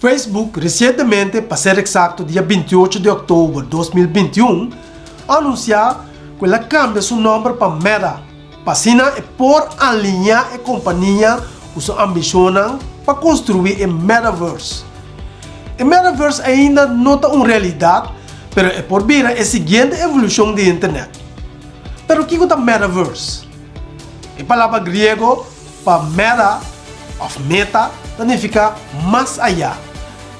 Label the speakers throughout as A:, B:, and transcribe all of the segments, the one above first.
A: Facebook resientemente, pa ser eksakto dia 28 di òktober 2021, a anunsiá ku el a kambia su nòmber pa Meta, pa asina e por aliñá e kompania ku su ambishonnan pa konstruí e metaverse. E metaverse ainda no ta un realidat, pero e por bira e siguiente evolushon di internet. Pero kiko ta metaverse? E palabra griego pa meta òf meta ta nifiká mas ayá.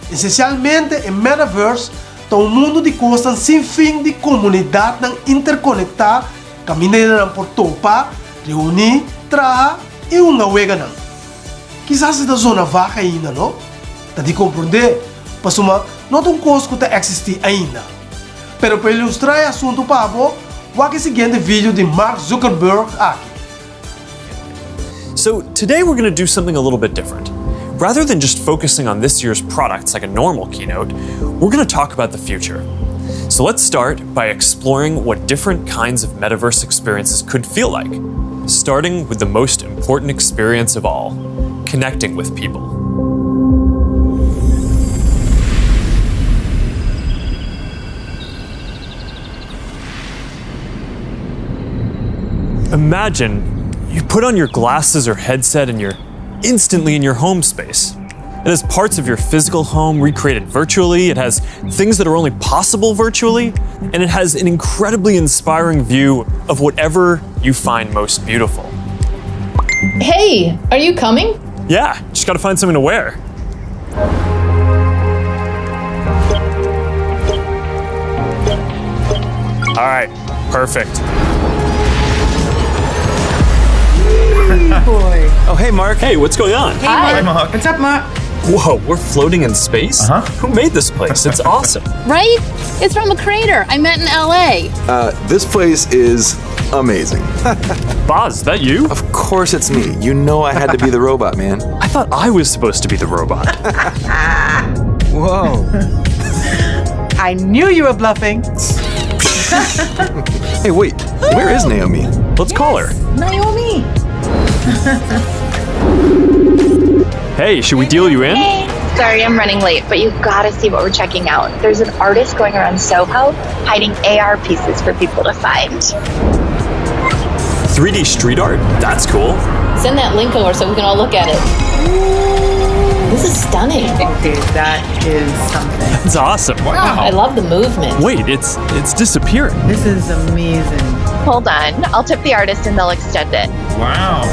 A: Esensialmente e metaverse ta un mundu di kosnan sin fin di komunidatnan interkonektá kaminda hendenan por topa, reuní, traha i hunga weganan. Kisas e ta zona vag ainda, no? Ta di komprondé, pasobra no ta un kos ku ta eksistí ainda. Pero pa ilustrá e asuntu pa bo, wak e siguiente video di Mark Zuckerberg aki.
B: So today we're going to do something a little bit different. Rather than just focusing on this year's products like a normal keynote, we're going to talk about the future. So let's start by exploring what different kinds of metaverse experiences could feel like, starting with the most important experience of all, connecting with people. Imagine you put on your glasses or headset and you're instantly in your home space. It has parts of your physical home recreated virtually, it has things that are only possible virtually, and it has an incredibly inspiring view of whatever you find most beautiful.
C: Hey, are you coming?
B: Yeah, just gotta find something to wear. All right, perfect.
D: Boy.
B: Oh, hey, Mark. Hey, what's going on?
D: Hey, Mark.
C: Hi.
E: Mark.
D: What's up, Mark?
B: Whoa, we're floating in space?
E: Uh-huh.
B: Who made this place? It's awesome.
C: Right? It's from a crater I met in LA.
F: This place is amazing.
B: Boz, is that you?
F: Of course it's me. You know I had to be the robot, man.
B: I thought I was supposed to be the robot.
F: Whoa.
D: I knew you were bluffing.
F: Hey, wait. Where is Naomi?
B: Let's call her.
D: Naomi.
B: Hey, should we deal you in?
G: Hey, sorry I'm running late, but you've got to see what we're checking out. There's an artist going around Soho hiding AR pieces for people to find.
B: 3D street art? That's cool.
C: Send that link over so we can all look at it. This is stunning.
D: Okay, that is something.
B: That's awesome.
E: Wow.
C: I love the movement.
B: Wait, it's it's disappearing.
D: This is amazing.
G: Hold on, I'll tip the artist and they'll extend it.
E: Wow.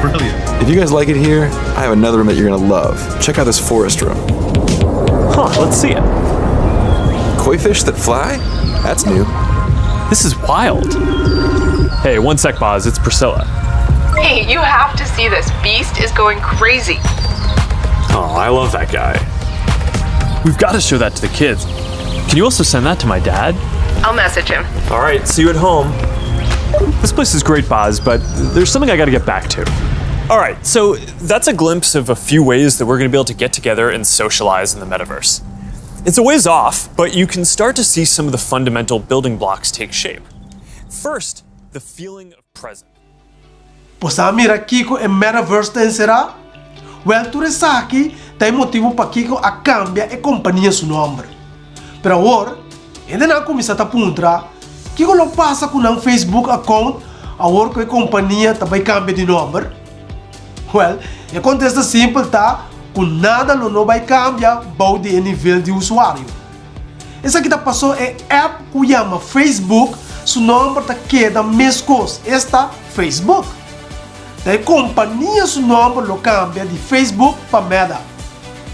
E: Brilliant.
F: If you guys like it here, I have another room that you're gonna love. Check out this forest room.
B: Huh, let's see it.
F: Koi fish that fly? That's new.
B: This is wild. Hey, one sec, Boz. It's Priscilla.
H: Hey, you have to see this. Beast is going crazy.
B: Oh, I love that guy. We've got to show that to the kids. Can you also send that to my dad?
H: I'll message him.
B: All right, see you at home. This place is great, Boz, but there's something I gotta get back to. All right, so that's a glimpse of a few ways that we're gonna be able to get together and socialize in the metaverse. It's a ways off, but you can start to see some of the fundamental building blocks take shape. First, the feeling of presence.
A: Bo sa mira kiko e metaverse ta enserá? Wèl, tur esaki ta e motibu pakiko a kambia e kompania su nòmber. Pero awor, hendenan a kuminsá ta puntra kiko lo pasa ku nan Facebook account awor ku e kompania ta bai kambia di nòmber. Wèl, e kontesta simpel ta ku nada lo no bai kambia bou di e nivel di usuario. Esaki ta pasó e app ku yama Facebook su nòmber ta keda meskos, esta Facebook. Ta e kompania su nòmber lo kambia di Facebook pa Meta.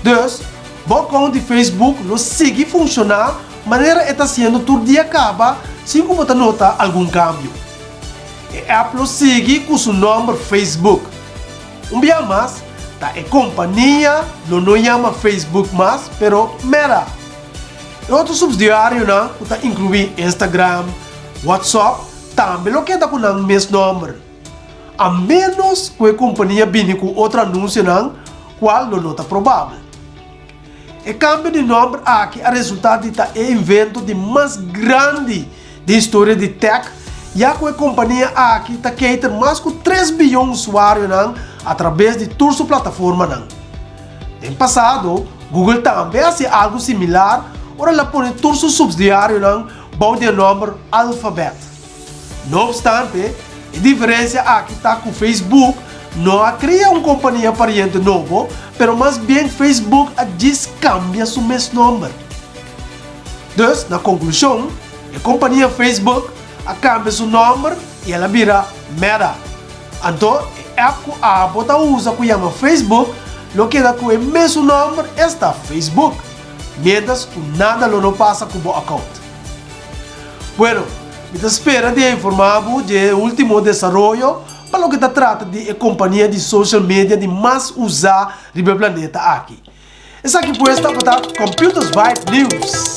A: Dus, bo account di Facebook lo sigui funshoná manera e ta hasiendo tur dia kaba sin ku bo ta nota algun kambio. E app lo sigui ku su nòmber Facebook. Un bia mas, ta e kompania lo no yama Facebook mas, pero Meta. E otro subsidiarionan ku ta inkluí Instagram, WhatsApp tambe lo keda ku nan mes nòmber. A ménos ku e kompania bini ku otro anunsionan, kual lo no ta probabel. E kambio di nòmber aki a resultá di ta e invento di mas grandi den historia di tech, ya ku e kompania aki ta cater mas ku tres biyon usuarionan atrabes di tur su plataformanan. Den pasado, Google tambe a hasi algu similar ora el a pone tur su subsidiarionan bou di e nòmber Alphabet. No obstante, e diferensia aki ta ku Facebook no a kria un kompania pariente nobo, pero mas bien Facebook a djis kambia su mes nòmber. Dus, na konklushon, e kompania Facebook a kambia su nòmber i el a bira Meta. Anto, e app ku abo ta usa ku yama Facebook lo keda ku e mesun nòmber, esta Facebook, miéntras ku nada lo no pasa ku bo akount. Bueno, mi ta spera di a informá bo dje e último desaroyo pa loke ta trata di e kompania di social media di mas usá riba e planeta aki. Esaki pues tabata Computers Vibe News.